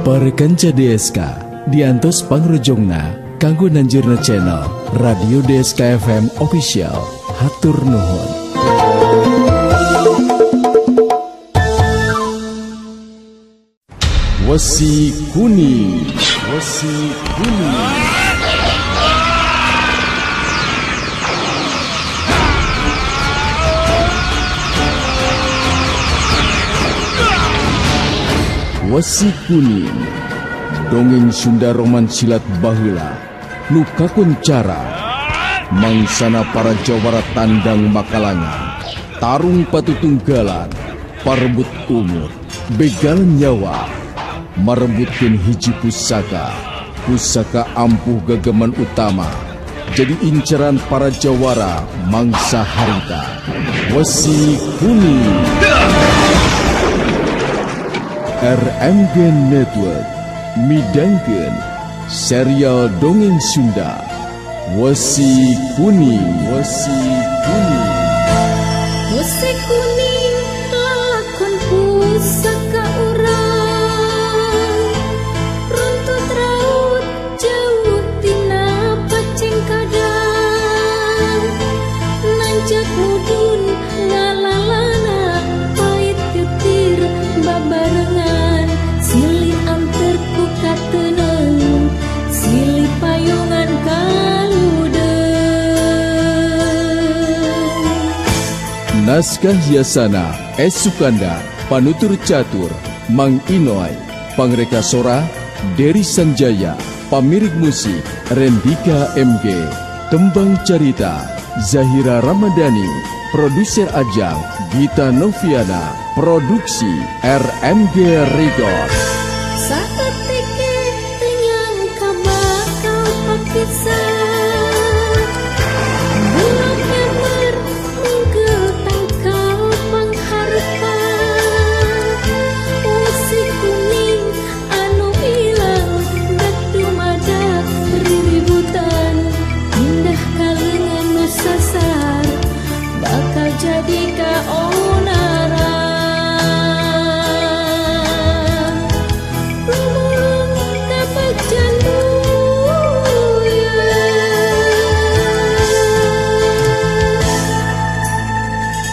Para kanca DSK diantos pangrojongna kanggo nanjurna channel Radio DSK FM Official. Hatur nuhun. Wesi Kuning, Wesi Kuning. Wesi Kuning, dongeng Sunda roman silat baheula nu kakuncara mangsana para jawara tandang makalangan, tarung patutunggalan, parebut umur, begal nyawa, marebutkeun hiji pusaka, pusaka ampuh gegeman utama, jadi inceran para jawara mangsa harita. Wesi Kuning. RMG Network midangkeun serial dongeng Sunda Wesi Kuning. Wesi Kuning. Wesi Kuning lalakon pusaka urang, runtut raut jauh tina pacengkadang, nanjak mudun ngalalana pait getir babarengan, silih anter ku kateneng, silih payungan kaludeung. Naskah Yasana S. Sukanda, Panutur Catur Mang Inoy, Pangreka Sora Dery Sanjaya, Pamirik Musik Rendika MG, Tembang Carita Zahira Ramadhani, Produser Ajang Gita Noviana, Produksi RMG Record. Saeutik teu nyangka bakal papisah, bulog nyamer mungkel tangkal pangharpan, wesi kuning anu ilang dak dumadak riributan, indah kalengan nu sasar bakal jadi kaonaran. Lumulung kapegjan buyut.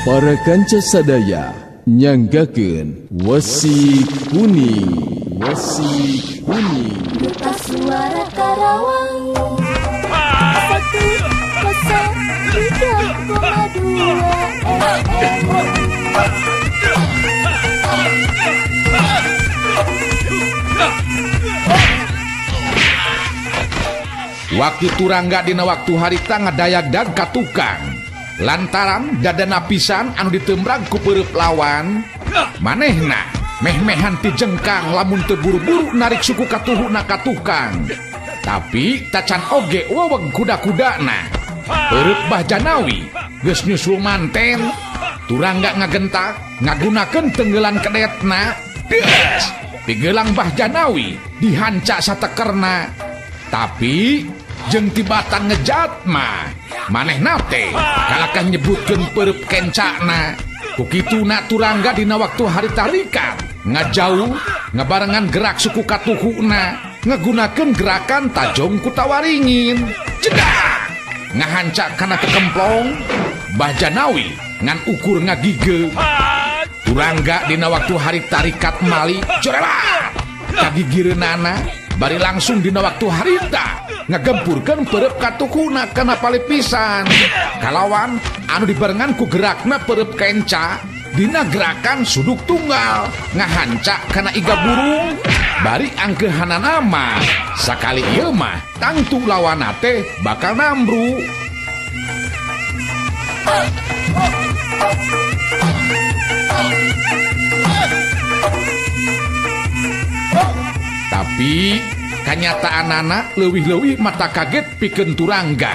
Para kanca sadaya nyanggakeun Wesi Kuning. Wesi Kuning. Duta Suara Karawang 103,2 FM. Waktu Turangga dina waktu harita ngadayagdag ka tukang. Lantaran dadana pisan anu ditembrag ku peureub lawan, manehna meh-mehan ti jengkang lamun teu buru-buru narik suku katuhuna ka tukang. Tapi tacan oge weweg kuda-kudana. Peureub Bah Janawi geus nyusul manten. Turangga ngagentak ngagunakeun tenggelan kedetna. Des, pigelang Bah Janawi dihanca satekerna. Tapi jeung tibatan ngejat mah manehna teh kalakah nyebutkeun peureub kencana. Ku kituna Turangga dina waktu harita rikat ngajauh ngabarengan gerak suku katuhuna, ngagunakeun gerakan tajong kutawaringin. Jedak ngahanca kana kekemplong Bah Janawi ngan ukur ngagige. Turangga dina waktu harita rikat mali corelat kagigireunana bari langsung dina waktu harita ngagempurkeun peureub katuhuna kana palipisan. Kalawan anu dibarengan ku gerakna peureub kenca dina gerakan suduk tunggal ngahanca kana iga burung bari angkeuhanana mah sakali ieu mah tangtu lawanna teh bakal nambru. Tapi kanyataanana leuwih-leuwih mata kaget pikeun Turangga.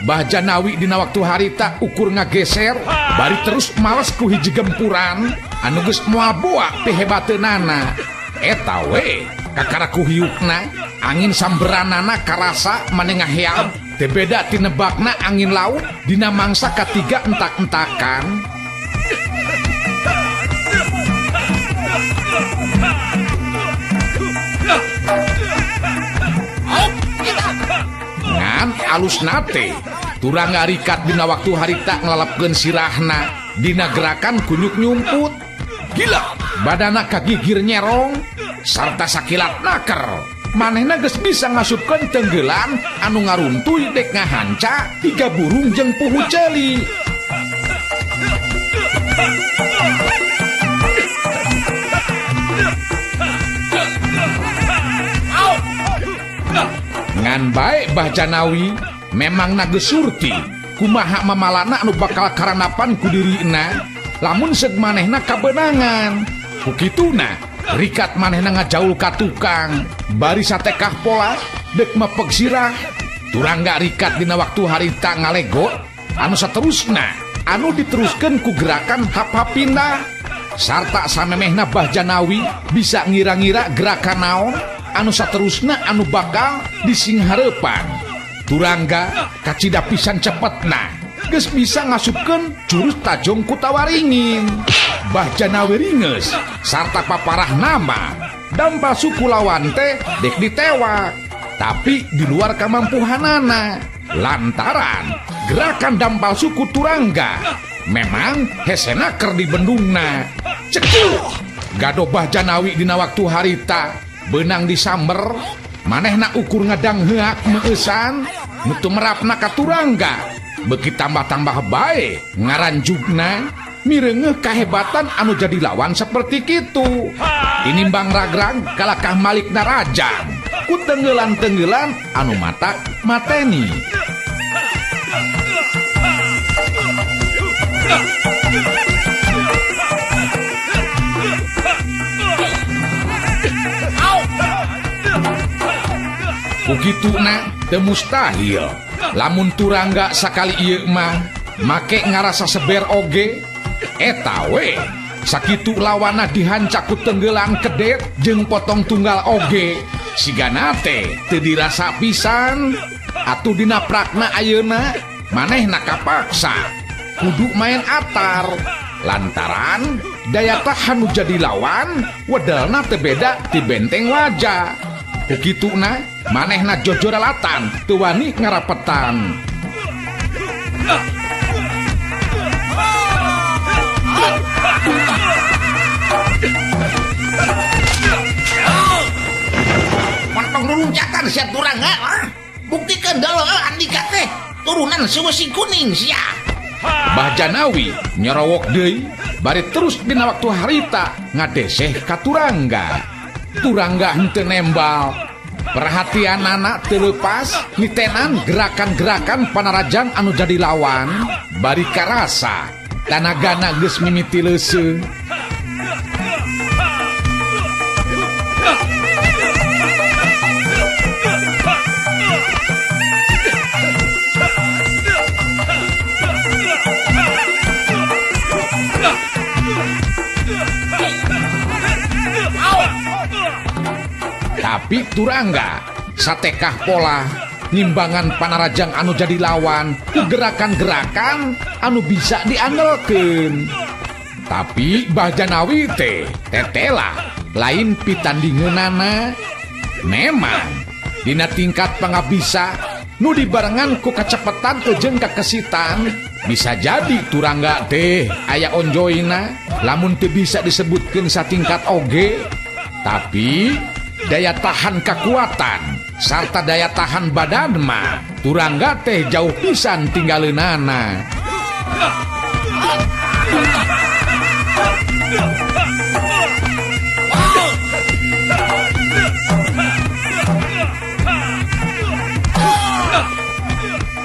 Bah Janawi dina waktu harita ukur ngageser bari terus males ku hiji gempuran anu geus moal boa pihebateunana. Eta we kakara ku hiukna angin samberanana karasa mane ngaheab teu beda tinebakna angin laut dina mangsa katiga entak-entakan. Ngan alusna teh Turangga rikat dina waktu harita ngalalapkeun sirahna dina gerakan kunyuk nyumput. Gila, badana kagigir nyerong sarta sakilat naker. Manehna geus bisa ngasupkeun tenggelan anu ngaruntuy dek ngahanca tiga burung jeung puhu ceuli. Ngan bae Bah Janawi memang geus surti kumaha mamalana anu bakal karanapan ku dirina lamun seug manehna kabeunangan. Ku kituna rikat manehna ngajaul ka tukang bari satekah pola dek mepeg sirah. Turangga rikat dina waktu harita ngalego anu saterusna anu diteruskeun ku gerakan hap-hap pindah sarta samemehna Bah Janawi bisa ngira-ngira gerakan naon anu saterusna anu bakal disinghareupan. Turangga kacida pisan cepetna geus bisa ngasupkeun jurus tajong kutawaringin. Bah Janawi ringeus sarta paparah nama dampal suku lawan teh dek ditewak, tapi di luar kamampuhanana lantaran gerakan dampal suku Turangga memang hesena keur dibendungna. Cekul gadoh Bah Janawi dina waktu harita beunang disamber manehna ukur ngadang heuak meueusan nu teu merapna ka Turangga. Beuki tambah-tambah bae ngaranjugna mireungeuh kahebatan anu jadi lawan seperti kitu. Tinimbang ragrag kalakah Malik Narajang ku tenggelan-tenggelan anu mata mateni. Ku kituna teu mustahil lamun Turangga sakali ieu mah make ngarasa seber oge. Eta we sakitu lawana dihancak ku tenggelan kedet jeung potong tunggal oge sigana teh teu dirasa pisan. Atuh dina prakna ayeuna manehna kapaksa kudu main atar lantaran daya tahan nu jadi lawan wedelna teu beda ti benteng wajah. Ku kituna manehna jojoralatan teu wani ngarapetan. Montong luluncakan sia Turangga, buktikan dulu andika teh turunan Sewesi Kuning sia. Bah Janawi nyorowok deui bari terus dina waktu harita ngadeseh ka Turangga. Turangga henteu nembal. Perhatian anak teu leupas nitenan gerakan-gerakan panarajang anu jadi lawan bari karasa tanagana geus mimiti leuseuh. Tapi Turangga satekah pola nimbangan panarajang anu jadi lawan ku gerakan-gerakan anu bisa diandelkeun. Tapi Bah Janawi teh tetela lain pitandingeunana. Memang dina tingkat pangabisa nu dibarengan ku kacepetan jeung kakesitan bisa jadi Turangga teh aya onjoyna lamun teu bisa disebutkeun satingkat oge. Tapi daya tahan kekuatan sarta daya tahan badan mah Turangga teh jauh pisan tinggaleunana.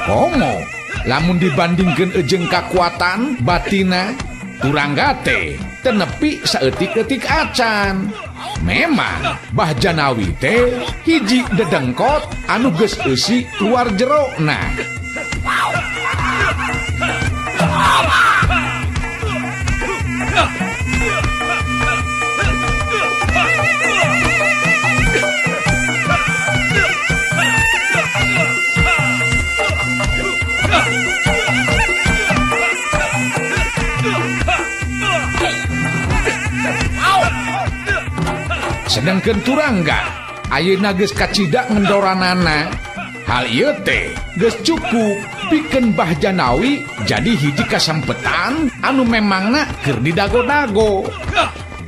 Komo lamun dibandingkeun jeung kakuatan batina Turangga teh teu nepi saeutik-eutik acan. Memang Bah Janawi teh hiji dedengkot anu geus eusi luar jerona. Sedangkan Turangga ayeuna geus kacida ngendoranana. Hal ieu teh geus cukup pikeun Bah Janawi jadi hiji kasampetan anu memangna keur didago-dago.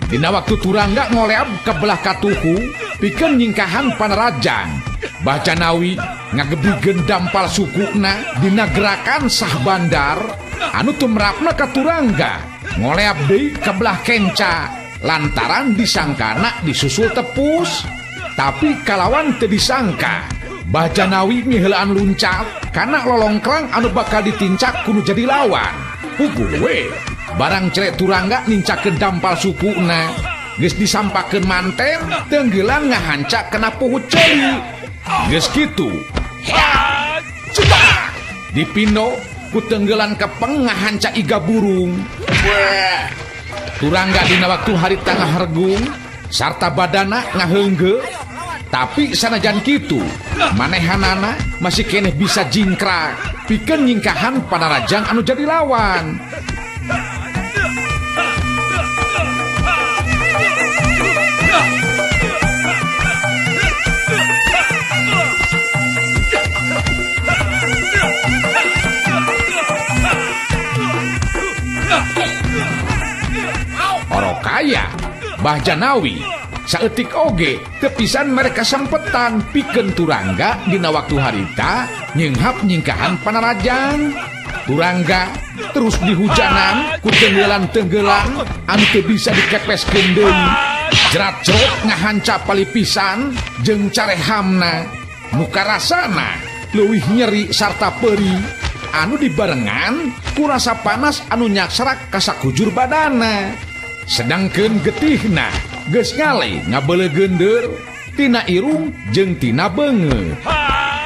Dina waktu Turangga ngoleab ka belah katuhu pikeun nyingkahan panarajang. Bah Janawi ngagebigeun dampal sukuna dina gerakan sah bandar anu tumrapna ka Turangga ngoleab deui ka belah kenca lantaran disangkana disusul tepus. Tapi kalawan teu disangka Bah Janawi ngiheulaan luncat kana lolongkrang anu bakal ditincak kudu jadi lawan. Puguh we barang cerek Turangga nincakeun dampal sukuna geus disampakeun manten tenggelan ngahancak kana puhut ceuli. Geus kitu cetak dipindo ku tenggelan kepeng ngahanca iga burung. Turangga dina waktu harita ngahargung sarta badana ngaheunggeuk. Tapi sanajan kitu manehanana masih keneh bisa jingkrak pikeun nyingkahan panarajang anu jadi lawan. Orokaya Bah Janawi saeutik oge tepisan mereka sempetan pikeun Turangga dina waktu harita nyenghap nyingkahan panarajang. Turangga terus dihujanan ku tenggelan-tenggelan anu teu bisa dikepeskeun deui. Jerat-jerot ngahanca palipisan jeung carehamna muka rasana leuwih nyeri sarta peuri anu dibarengan ku rasa panas anu nyaksrak ka sakujur badana. Sedangkeun getihna geus ngale ngabeuleugeunder tina irung jeung tina beungeut.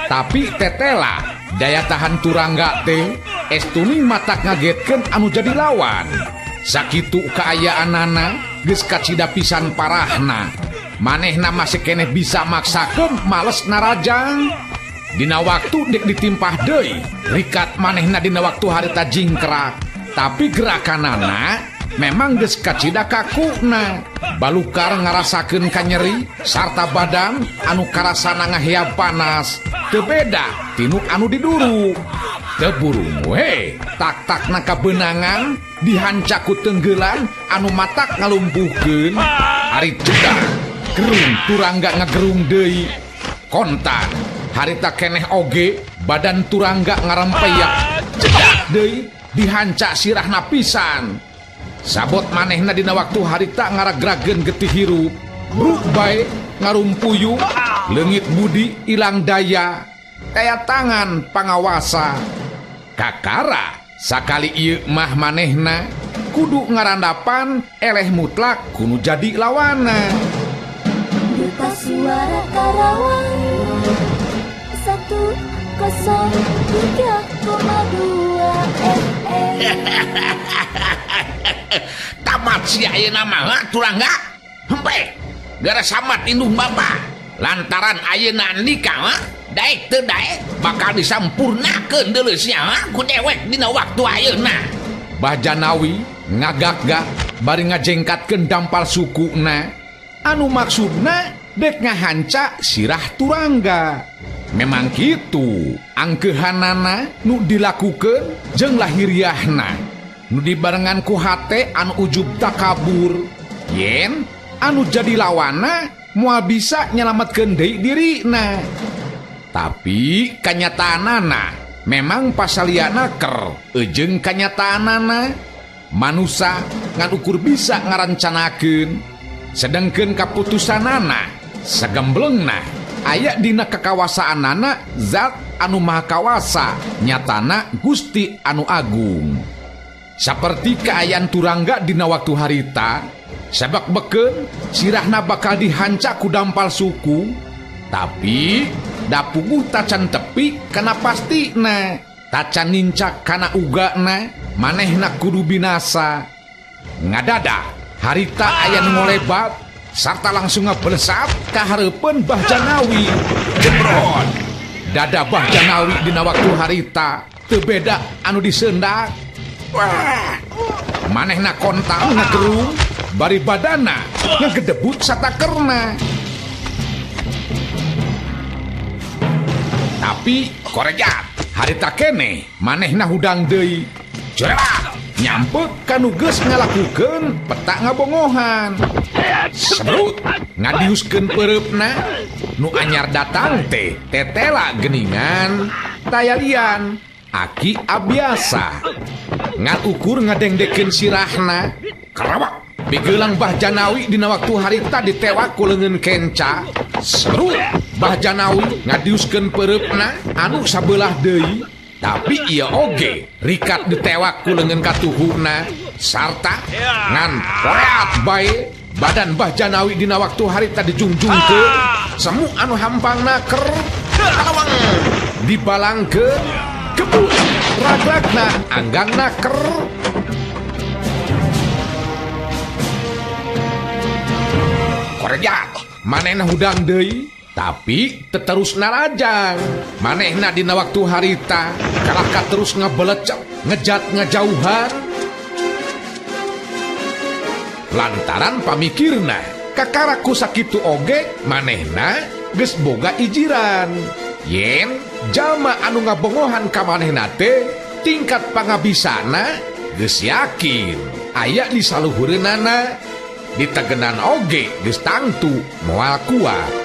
Tapi tetela daya tahan Turangga teh estuning matak ngagetkeun anu jadi lawan. Sakitu kaayaanana geus kacida pisan parahna. Manehna masih keneh bisa maksakeun males narajang. Dina waktu dek ditimpah deui rikat manehna dina waktu harita jingkrak. Tapi gerakanana memang geus kacida kakuna. Balukar ngarasakeun kanyeri sarta badan anu karasana ngahea panas. Teu beda tinu anu diduru. Teu burung we tak-takna kabeunangan dihanca ku tenggelan anu matak ngalumpuhkeun. Ari cedak gerung Turangga ngagerung deui. Kontan harita keneh oge badan Turangga ngarempeyak. Cedak deui dihanca sirahna pisan. Sabot manehna dina waktu harita ngaragrageun getih hirup. Bruk bae ngarumpuyu leungit budi ilang daya. Taya tangan pangawasa. Kakara sakali ieu mah manehna kudu ngarandapan eleh mutlak kudu jadi lawana. Duta Suara Karawang 103,2 FM. Tamat si ayeuna mah Turangga. Hempe gara samat indung bapa. Lantaran ayeuna nikah mah daek teu daek bakal disampurnakeun deuleu sia ku dewek dina waktu ayeuna. Bah Janawi ngagak-gak bari ngajengkatkeun dampal sukuna anu maksudna dek ngahanca sirah Turangga. Memang kitu angkeuhanana nu dilakukeun jeung lahiriahna nu dibarengan ku hate anu ujub takabur. Yen anu jadi lawana moal bisa nyelametkeun deui dirina. Tapi kanyataanana memang pasaliana ker jeung kanyataanana manusa ngan ukur bisa ngarancanakeun sedengkeun kaputusanana sagemblengna aya dina kekawasaanana zat anu maha kawasa nyatana Gusti anu agung. Saperti kaayaan Turangga dina waktu harita sabak beken sirahna bakal dihanca ku dampal suku. Tapi dapuguh tacan tepi kana pastina tacan nincak kana ugana manehna kudu binasa. Ngadada harita aya nu ngolebat sarta langsung ngebelesat ka hareupeun Bah Janawi. Jebrot dada Bah Janawi dina waktu harita teu beda anu diseundak. Wah, manehna kontal ngagerung bari badana ngagedebut satakerna. Tapi korejat harita keneh manehna hudang deui. Jerat nyampe kanu geus ngalakukeun petak ngabongohan. Sebrut ngadiuskeun peureupna nu anyar datang teh tetela geningan tayalian Aki Abiasa. Ngan ukur ngadengdekeun sirahna kerawak bigeulang Bah Janawi dina waktu harita ditewak ku leungeun kenca. Sebrut Bah Janawi ngadiuskeun peureupna anu sabelah deui. Tapi ieu oge rikat ditewak ku leungeun katuhuna sarta ngan poreat bae badan Bah Janawi dina waktu harita dijungjungkeun. Semu anu hampangna ker kalawang dibalangkeun kebut ragragna anggangna ker. Korejat manehna hudang deui tapi teterus narajang. Manehna dina waktu harita kalahka terus ngabelecep ngejat ngajauhan lantaran pamikirna kakaraku sakitu oge manehna geus boga ijiran. Yen jalma anu ngabongohan ka manehna teh tingkat pangabisana geus yakin aya di saluhureunana ditegenan oge geus tangtu moal kuat.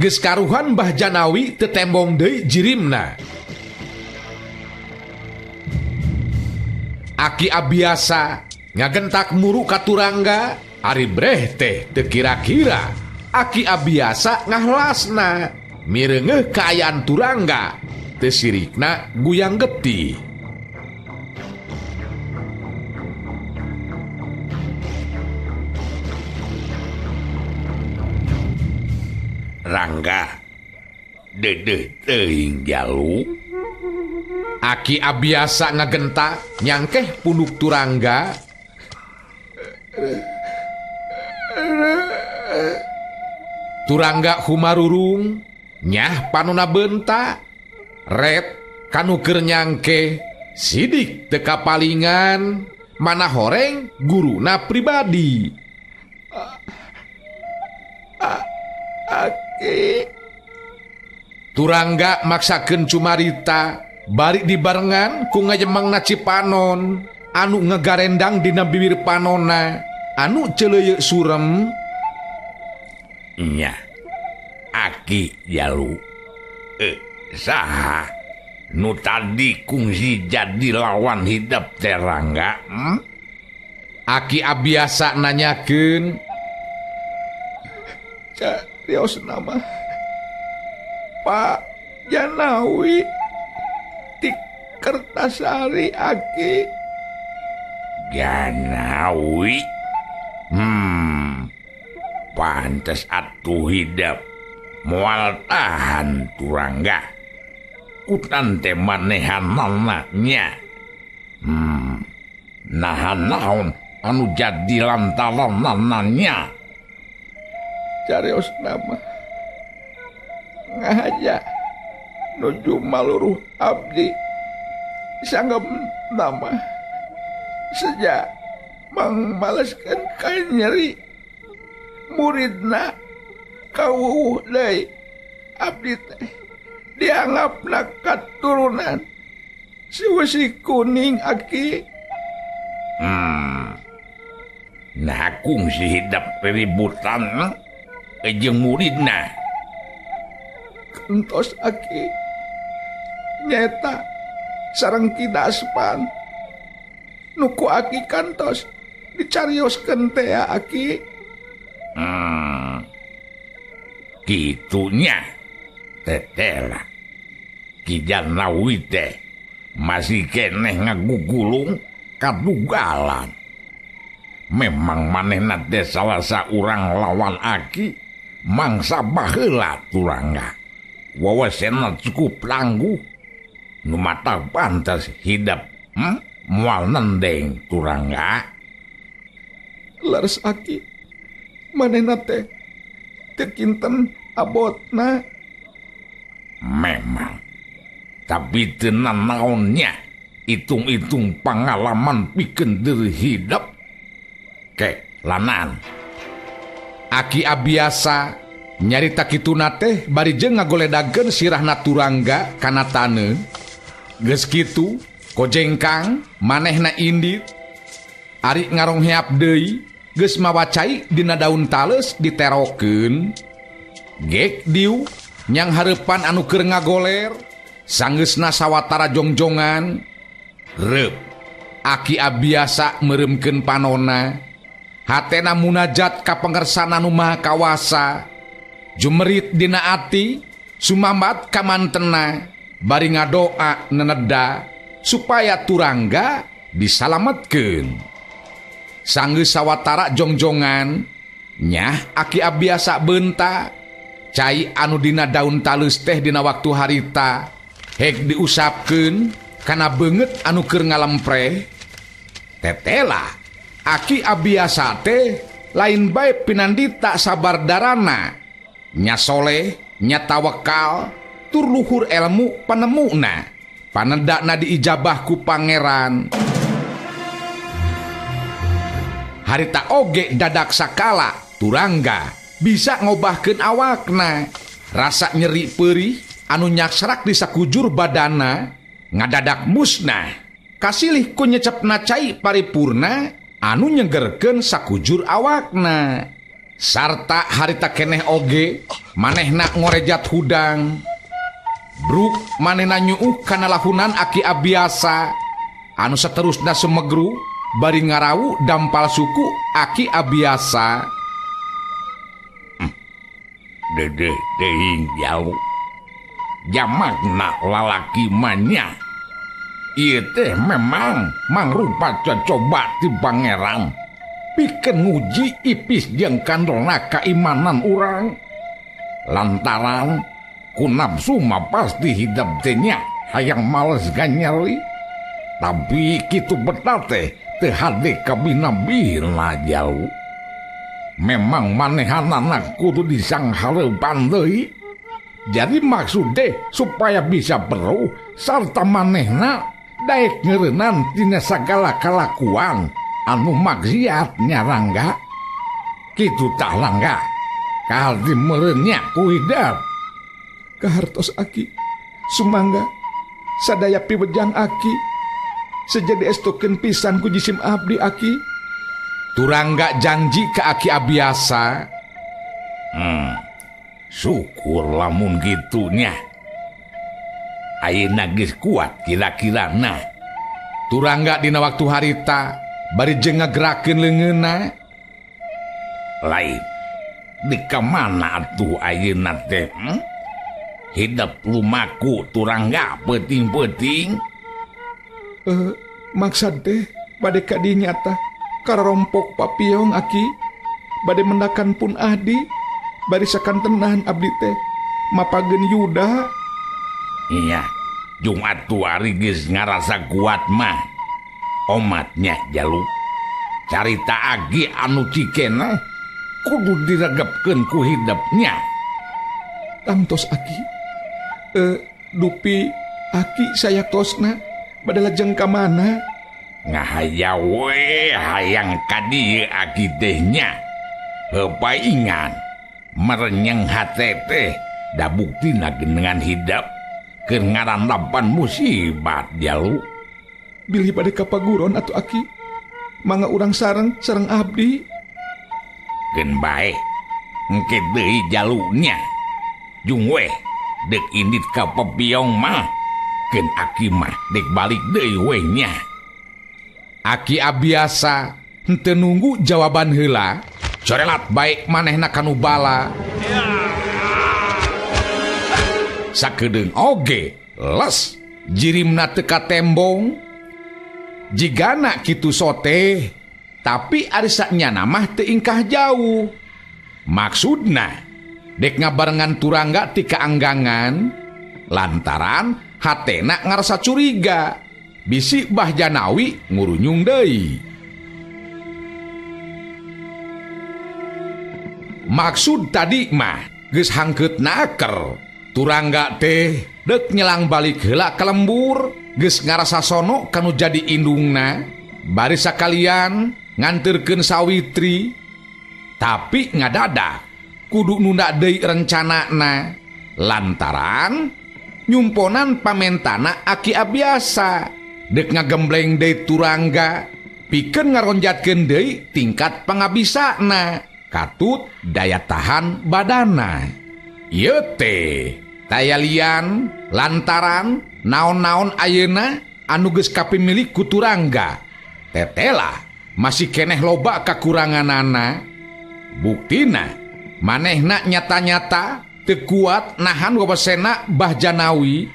Geus karuhan Bah Janawi tetembong deui jirimna. Aki Abiasa ngagentak muru ka Turangga, ari breh teh teu kira-kira. Aki Abiasa ngahlasna mireungeuh kaayaan Turangga teu sirikna guyang getih. Rangga dedeh teuing jalu. Aki Abiasa ngagentak nyangkeh punuk Turangga. Turangga humarurung nyah panona bentak ret kanu keur nyangkeh sidik teu kapalingan mana horeng guruna pribadi. Aki. Turangga maksakeun cumarita bari dibarengan ku ngajemangna Cipanon anu ngegarendang dina bibir panona anu celeuyeuh surem. Nya Aki jalu saha nu tadi kungsi jadi lawan hidep teh Rangga? Aki Abiasa nanyakeun. Carios nama Pak Janawi ti Kertasari Aki. Janawi? Pantes atuh hidep moal tahan Turangga. Kutan teh manehanana nya. Nahan naon anu jadi lantaranana nya. Carios nama ngahaja nuju maluruh abdi sanggem nama sejak mangmaleskeun ka nyeri muridna kawuh deui abdi teh dianggapna katurunan si wesi kuning Aki. Nah kungsi hidep ributan jeung muridna. Kentos Aki nyeta sareng Ki Daspan nu ku Aki kantos dicarioskeun teh Aki. Kitunya tetela Ki Janawi teh masih keneh ngagugulung kadugalan. Memang manehna teh salah saurang lawan Aki mangsa baheula Turangga. Wawasena cukup tangguh nu mata pantas hidep moal nendeng Turangga. Leres Aki manehna teh teu kinten abotna. Memang tapi teu nanaonnya hitung-hitung pangalaman pikeun deui hidep. Ke lanan. Aki Abiasa nyarita kituna teh bari jeung ngagoledageun sirahna Turangga kana taneuh. Geus kitu kojengkang manehna indit. Ari ngarongheap deui geus mawa cai dina daun taleus diterokeun. Gek diu nyang hareupan anu keur ngagoler sanggeusna sawatara jongjongan. Reup Aki Abiasa meureumkeun panona. Hatena munajat ka pangersana nu Maha Kawasa. Jumerit dina ati sumambat ka mantena bari ngadoa neneda supaya Turangga disalametkeun. Sanggeus sawatara jongjongan nyah Aki Abiasa beunta cai anu dina daun taleus teh dina waktu harita hek diusapkeun kana beungeut anu keur ngalempreh. Tetela Aki Abiasa teh lain bae pinandita sabar darana, nya soleh, nya tawakal, tur luhur elmu panemuna, panedakna diijabah ku pangeran. Harita oge dadak sakala Turangga bisa ngobahkeun awakna, rasa nyeri perih anu nyaksrak di sakujur badana ngadadak musnah, kasilih ku nyecepna cai paripurna anu nyegerkeun sakujur awakna. Sarta harita keneh oge manehna ngorejat hudang. Bruk manehna nyuuh kana lahunan Aki Abiasa anu saterusna sumegru bari ngarawu dampal suku Aki Abiasa. Dedeh teuing jauh jamakna lalaki manya. Ieu teh memang mangrupa cocoba ti pangeran pikeun nguji ipis jeung kandolna kaimanan urang. Lantaran ku nafsu mah pasti hidup teh nya hayang males ganyali, tapi kitu betah teh teu hade kabina-bina jauh. Memang manehanana kudu disanghareupan deui. Jadi maksud deh supaya bisa peruh sarta manehna daek ngeureunnan tina sagala kalakuan anu maksiat nya Rangga. Kitu tah Rangga, kaharti meureun nya ku hidep. Kahartos Aki, sumangga sadaya piwejang Aki, seja diestukeun pisan ku jisim abdi Aki. Turangga janji ke Aki Abiasa. Syukur lamun gitunya. Ayeuna geus kuat kira-kira nah. Turangga dina waktu harita bari jeung ngagerakeun leungeunna. Lain di kamana atuh ayeuna teh? Hidup lumaku Turangga peuting-peuting. Maksad teh bade ka dinya tah karompok papiong Aki, bade mendakan pun ahdi. Bari sakantenan abdi teh mapageun Yuda. Iya, Jumat tuari geus ngarasa kuat mah. Omatnya jaluk. Carita agi anu cikena kudu diregepkeun ku hidepnya. Tangtos Aki. Dupi Aki sayatosna bade lajeng ka mana? Ngahaya we hayang ka dieu Aki teh nya. Heupaingan merenyeng hate teh da buktina genengan hidep keur ngarandapan musibat jalu. Bilih bade ka paguron atuh Aki, mangga urang sareng sareng abdi. Keun bae engke deui jalunya. Jung weh deuk indit ka pepiong mah, keun Aki mah deuk balik deui weh nya. Aki Abiasa henteu nunggu jawaban heula. Corelat baik manehna kanu bala. Sakedeung oge les jirimna teu katembong. Jigana kitu sote, tapi ari sanyana mah teu ingkah jauh. Maksudna dek ngabarengan Turangga ti kaanggangan lantaran hatena ngarasa curiga bisi Bah Janawi ngurunyung deui. Maksud tadi mah geus hangkeut naker. Turangga teh dek nyelang balik heula ka lembur, geus ngarasa sono kanu jadi indungna. Bari sakalian nganterkeun Sawitri tapi ngadadak kudu nunda deui rencanana lantaran nyumponan pamentana Aki Abiasa dek ngagembleng deui Turangga pikeun ngaronjatkeun deui tingkat pangabisana katut daya tahan badana. Ieu teh taya lian lantaran naon-naon ayeuna anu geus kapimilik ku Turangga tetela masih keneh loba kakuranganana. Buktina manehna nyata-nyata teu kuat nahan wewesena Bah Janawi.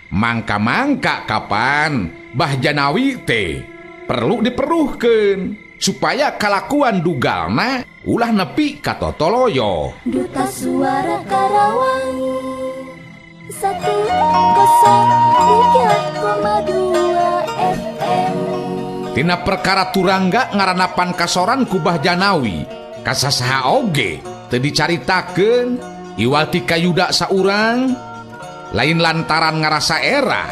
Mangka-mangka kapan Bah Janawi teh perlu diperuhkeun supaya kalakuan dugalna ulah nepi ka totoloyo. Duta Suara Karawang 103,2 FM. Tina perkara Turangga ngaranapan kasoran ku Bah Janawi kasasaha oge teu dicaritakeun iwal ti kayuda saurang lain lantaran ngarasa era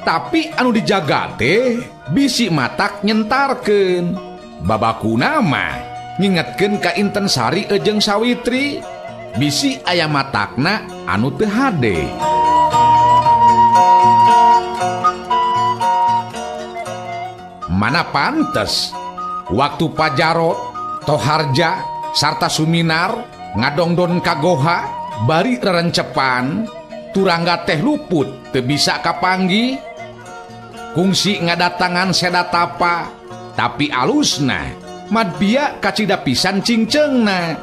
tapi anu dijaga teh bisi matak nyentarkeun. Babakuna mah ngingetkeun ka Inten Sari jeung Sawitri bisi aya matakna anu teu hade. Mana pantes waktu Pajarot, Toharja sarta Suminar ngadongdon ka goha bari rerencepan Turangga teh luput teu bisa kapanggi kungsi ngadatangan sedatapa tapi alusna madbia kacida pisan cingcengna.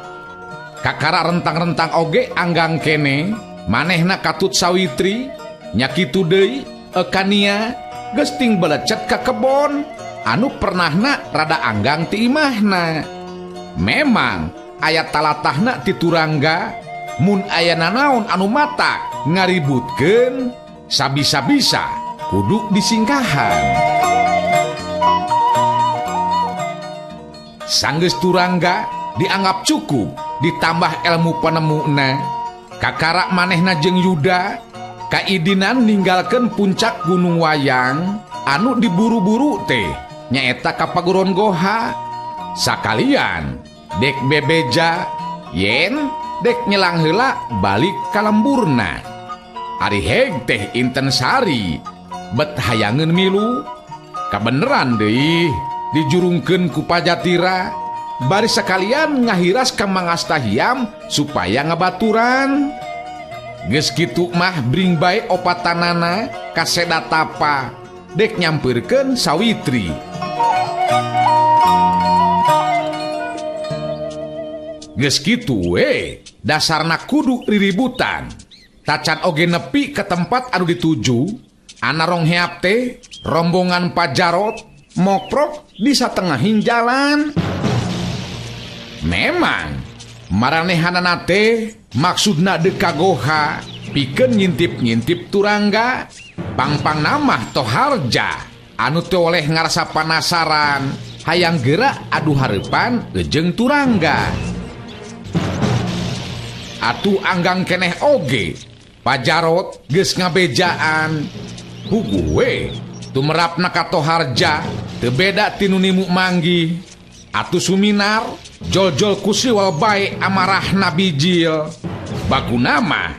Kakara rentang-rentang oge anggang kene manehna katut Sawitri nya kitu deui Ekania geus ting belecet ka kebon anu pernahna rada anggang ti imahna. Memang aya talatahna ti Turangga mun aya nanaon anu matak ngaributkeun sabisa-bisa kudu disingkahan. Sanggeus Turangga dianggap cukup ditambah ilmu penemuna kakara manehna jeung Yuda kaidinan ninggalkeun puncak Gunung Wayang anu diburu-buru teh nyaeta ka Paguron Goha. Sakalian dek bebeja yen dek nyelang heula balik ka lemburna. Ari heg teh Inten Sari bet hayangeun milu kabeneran deui dijurungkeun ku Pajatira bari sekalian ngahiras ka Mangastahiam supaya ngabaturan. Geus kitu mah bring bae opatanana ka Sedatapa dek nyampeurkeun Sawitri. Geus kitu we dasarna kudu riributan tacan oge nepi ke tempat anu dituju. Ana rong heap teh rombongan Pajarot moprok di satengahin jalan. Memang maranehanana teh maksudna deuk ka goha pikeun ngintip-ngintip Turangga. Pangpang namah Toharja anu teu oleh ngarasa panasaran hayang gerak adu hareupan jeung Turangga. Atuh anggang keneh oge Pajarot geus ngabejaan puguh we tumerapna ka Toharja teu beda ti nu nimu manggih. Atuh Suminar jol-jol kusiwal bae amarahna bijil. Bakuna mah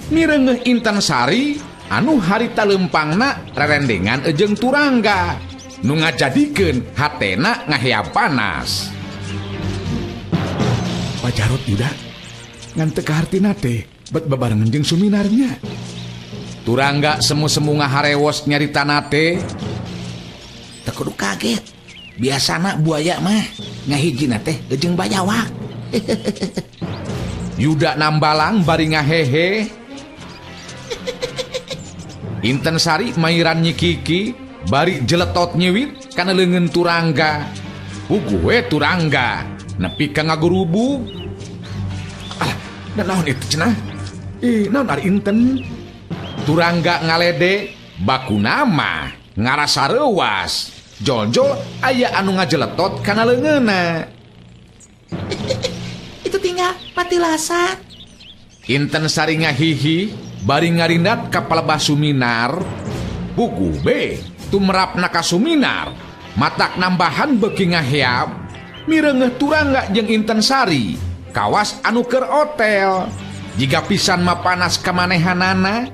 mireungeuh Inten Sari anu harita leumpangna rerendengan jeung Turangga nu ngajadikeun hatena ngahea panas. Pajarot Yuda ngan teu kahartina teh bet babarengan jeung Suminarnya. Turangga semu-semu ngaharewos nyaritana teh. Teu kudu kaget. Biasana buaya mah ngahijina teh jeung bayawak. Yuda nambalang bari ngahehe. Inten Sari mairan nyikiki bari jeletot nyiwit kana leungeun Turangga. Puguh we Turangga nepi ka ngagurubug. Alah, naon itu cenah? Ih, naon ari Inten? Turangga ngalede bakuna mah ngarasa reuwas. Jol-jol aya anu ngajeletot kana leungeunna. Itu tinggal patilasan. Inten Sari ngahihi bari ngarindat ka palebah Suminar. Puguh be tumerapna ka Suminar matak nambahan beuki ngaheap. Mireungeuh Turangga jeung Inten Sari kawas anu keur hotel. Jiga pisan mah panas kamanehanana.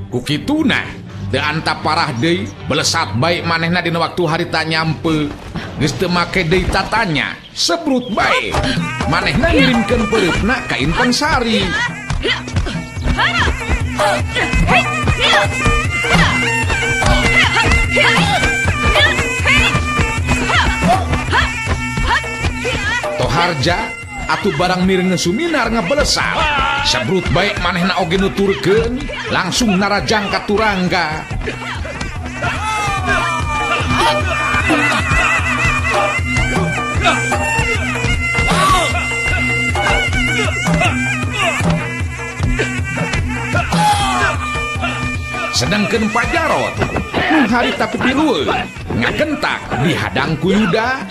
Ku kituna teu anta parah deui belesat bae manehna dina waktu harita nyampe. Geus teu make deui tatanya, sebrut bae. Manehna ngirimkeun peureupna ka Inten Sari. Toharja atuh barang mireungeun Suminar ngebelesat. Sebrut bae manehna oge nuturkeun, langsung narajang ka Turangga. Sedangkeun Pajarot nu harita pipilueun ngagentak dihadang ku Yuda.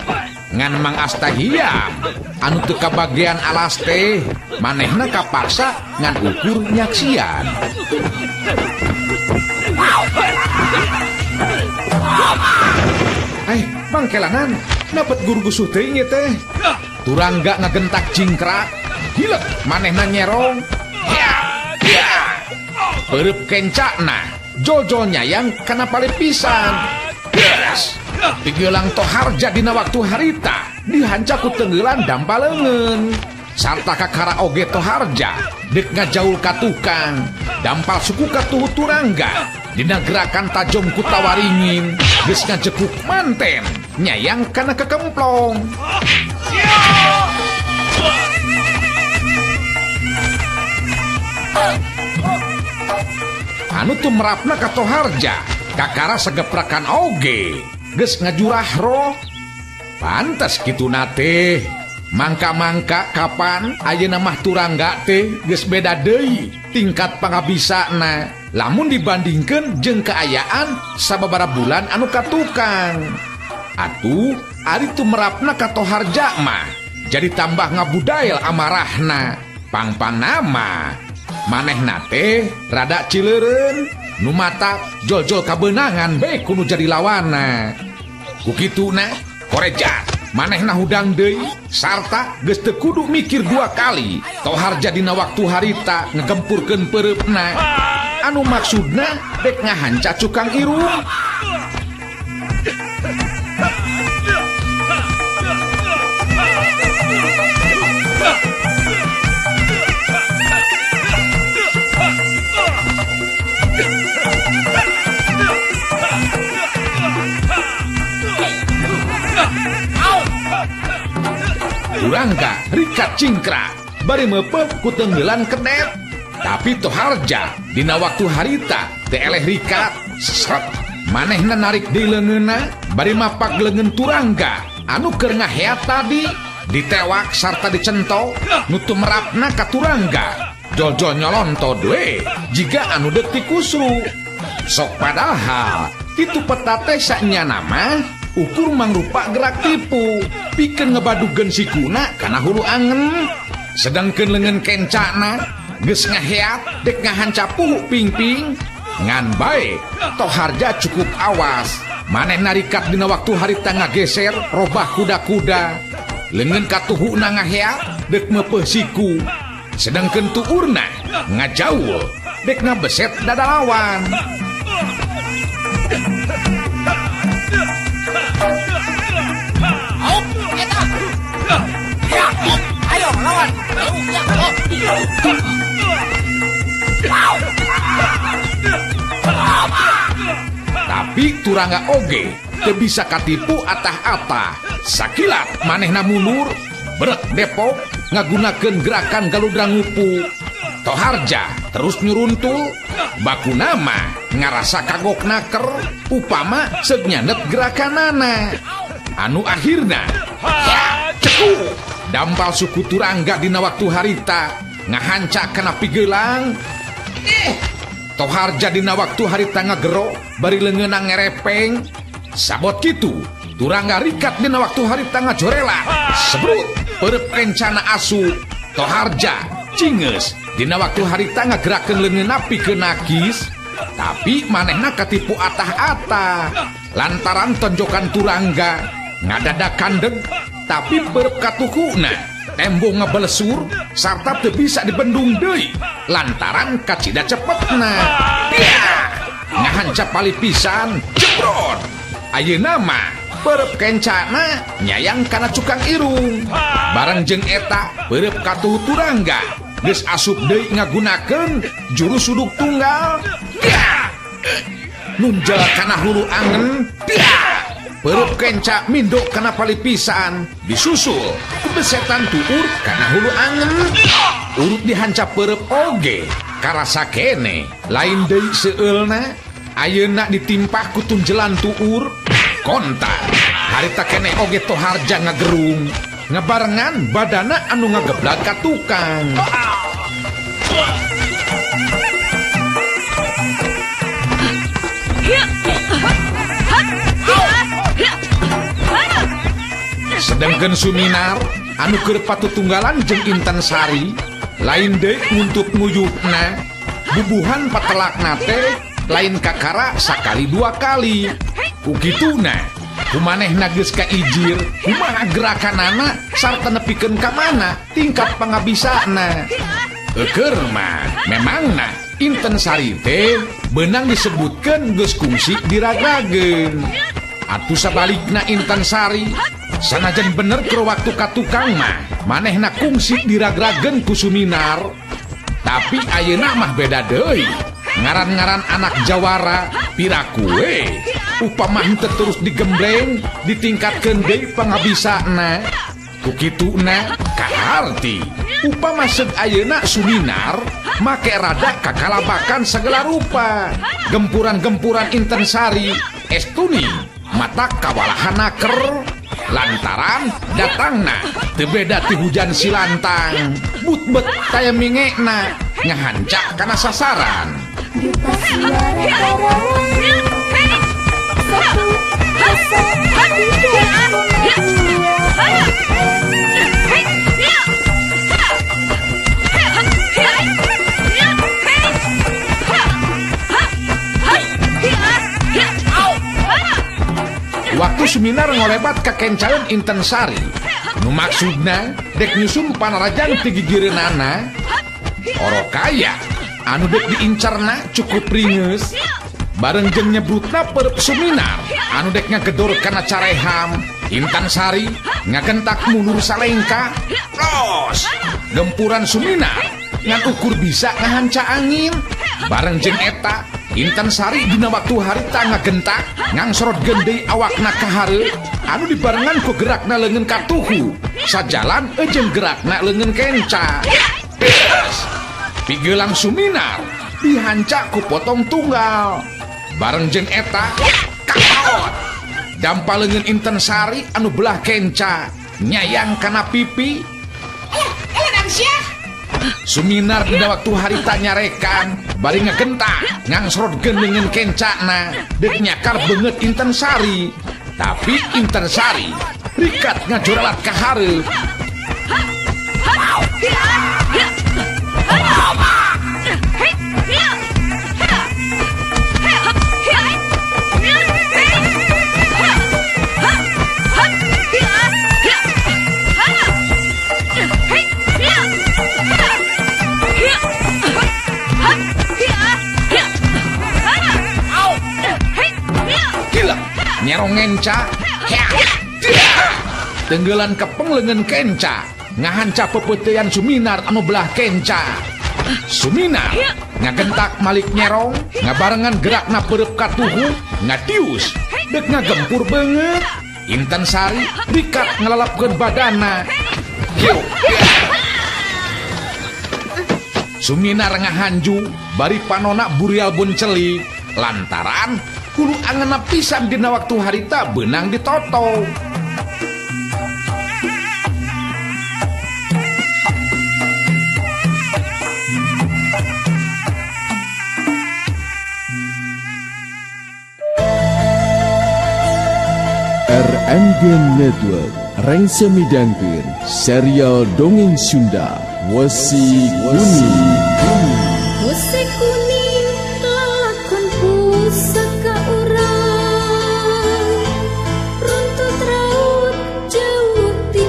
Ngan Mang Astahiyam anu teu kabagean alas teh manehna kapaksa ngan ukur nyaksian. Mangkelanan dapet gurgusuh teuing ieu teh. Turangga ngagentak cingkrak, hilep manehna nyerong. Ya, ya. Peureub kencana, jojol nyayang kana palepisan. Beres. Pigelang Toharja dina waktu harita dihanca ku tenggelan dampal leungeun. Sarta kakara oge Toharja deuk ngajaul ka tukang, dampal suku katuhu Turangga dina gerakan tajong ku tawaringin geus ngajekuk manten nyayang kana kekemplong. Anu tumerapna ka Toharja kakara sageprakan oge geus ngajurah roh. Pantes kituna teh mangka-mangka kapan ayeuna mah Turangga teh geus beda deui tingkat pangabisana lamun dibandingkeun jeung kaayaan sababaraha bulan anu katukang. Atuh ari tumerapna ka Toharja mah jadi tambah ngabudail amarahna. Pangpang nama manehna teh rada cileureun nu mata jol-jol kabeunangan bae kudu jadi lawana. Ku kituna korejat manehna hudang deui sarta geus teu kudu mikir dua kali. Toharja dina waktu harita ngegempurkeun peureupna anu maksudna dek ngahanca cukang irung. Turangga rikat cingkrak bari meupeuh ku tenggelan kedet. Tapi Toharja dina waktu harita teu eleh rikat seret manehna narik deui leungeunna bari mapak leungeun Turangga anu keur ngaheat tadi ditewak sarta dicento nu tumerapna ka Turangga jol-jol nyolontod we jiga anu deuk tikusru. Sok padahal kitu peta teh sanyana mah ukur mangrupa gerak tipu pikeun ngebadugeun sikuna kana hulu angen. Sedangkeun leungeun kencana geus ngaheat dek ngahanca puhu pingping. Ngan bae Toharja cukup awas manehna rikat dina waktu harita ngageser robah kuda-kuda. Leungeun katuhuna ngaheat dek meupeuh siku, sedangkeun tuurna ngajaul dek ngabeset dada lawan. Ayo lawan. Tapi Turangga oge teu bisa katipu atah-atah. Sakilat manehna mundur, brek depok ngagunakeun gerakan galudrang ngupu. Toharja terus nyuruntul, baku nama ngarasa kagok naker upama seug nyandet gerakanana. Anu akhirna ya, cekuk dampal suku Turangga dina waktu harita ngahanca kana pigelang. Toharja dina waktu harita ngagero bari leungeunna ngerepeng. Sabot kitu Turangga rikat dina waktu harita ngajorela sebrut peureub kencana asu. Toharja cingeus dina waktu harita ngagerakeun leungeunna pikeun nakis, tapi manehna katipu atah-atah lantaran tonjokan Turangga ngadadakan deg. Tapi peureub katuhuna tembong ngebelesur sarta teu bisa dibendung deui lantaran kacida cepetna. Dia ngahancap pali pisan jebrot. Ayeuna mah peureub kencana nyayang kana cukang irung. Bareng jeung eta peureub katuhu Turangga geus asup deui ngagunakeun jurus suduk tunggal. Dia nunjel kana hulu angen. Dia peureub kenca mindok kana palipisan disusul kubesetan tuur kana hulu angen. Urut dihancap peureub oge karasa kene lain deui seueulna. Ayeuna ditimpah ku tunjelan tuur konta harita kene oge toharja ngagerung ngabarengan badana anu ngageblag ka tukang. Sedengkeun Suminar anu keur patutunggalan jeung Intan Sari lain deui nguntup nguyupna bubuhan patelakna teh lain kakara sakali dua kali. Ku kituna kumanehna geus kaijir kumaha gerakanana sarta nepikeun ka mana tingkat pangabisana. Eukeun mah memangna Intan Sari teh beunang disebutkeun geus kungsi diragrageun. Atuh sabalikna Intan Sari sanajan bener keur waktu ka tukang mah manehna kungsi diragrageun ku Suminar. Tapi ayeuna mah beda deui. Ngaran-ngaran anak jawara piraku we upama henteu terus digembleng ditingkatkeun deui pangabisana. Ku kituna kaharti upama seug ayeuna Suminar make rada kakalabakan segala rupa. Gempuran-gempuran Intan Sari estuni mata kawalahan naker lantaran datangna teu beda ti hujan silantang butbet taya mingekna ngahancak kana sasaran. Duta Suara Karawang 103,2 FM. Waktu Suminar ngolebat ka kencaeun Intan Sari nu maksudna dek nyusum panarajan ti gigireunana. Orokaya anu dek diincarna cukup ringeus bareng jeung nyebrutna peureub Suminar anu dek ngagedor kana careham. Intan Sari ngagentak mundur salengka los gempuran Suminar ngan ukur bisa ngahanca angin. Bareng jeung eta Intan Sari dina waktu harita ngagentak ngangsorot gendei awakna ka hareup anu dibarengan ku gerakna leungeun katuhu sajalan jeung gerakna leungeun kenca. Pigelang Suminar dihancak ku potong tunggal. Bareng jeung eta kaot dampa leungeun Intan Sari anu belah kenca nyayang kana pipi. Suminar dina waktu harita nyarekan bari ngagentak ngangsorot leungeun kencana deuk nyakar beungeut Intan Sari. Tapi Intan Sari rikat ngajoralat ka hareup. Nyerong ngenca tenggelan kepeng leungeun kenca ngahanca pepeutean Suminar anu belah kenca. Suminar ngagentak malik nyerong ngabarengan gerakna peureub katuhu ngadius dek ngagempur beungeut. Intan Sari rikat ngalalapkeun badana. Suminar ngahanju bari panona burial buncelik lantaran hulu angeuna pisan dina waktu harita beunang ditoto. RMG Network rengse midangkeun serial dongeng Sunda Wesi Kuning. Wesi kuning lalakon pusaka urang runtut raut jauh ti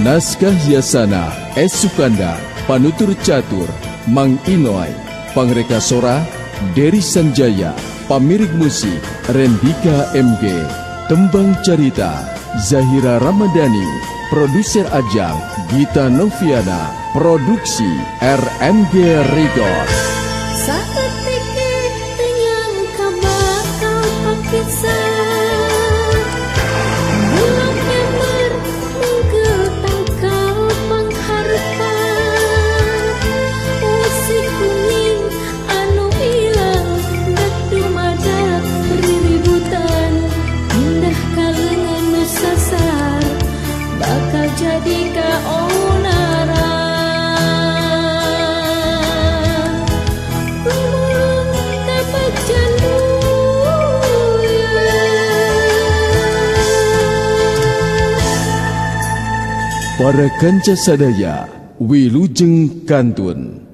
Naskah Yasana S. Sukanda, Panutur Catur Mang Inoy, Pangreka Sora Dery Sanjaya, Pamirik Musik Rendika MG, Tembang Carita Zahira Ramadhani, Produser Ajang Gita Noviana, Produksi RMG Record. Saeutik teu nyangka bakal papisan. Bulog nyamber mungkel tangkal pangharepan. Wesi kuning anu ilang dek dumadak riributan. Pindah ka leungeun nu sasar bakal jadi kaonaran. Gumulung ka bagja buyut. Para kanca sadaya, wilujeng kantun.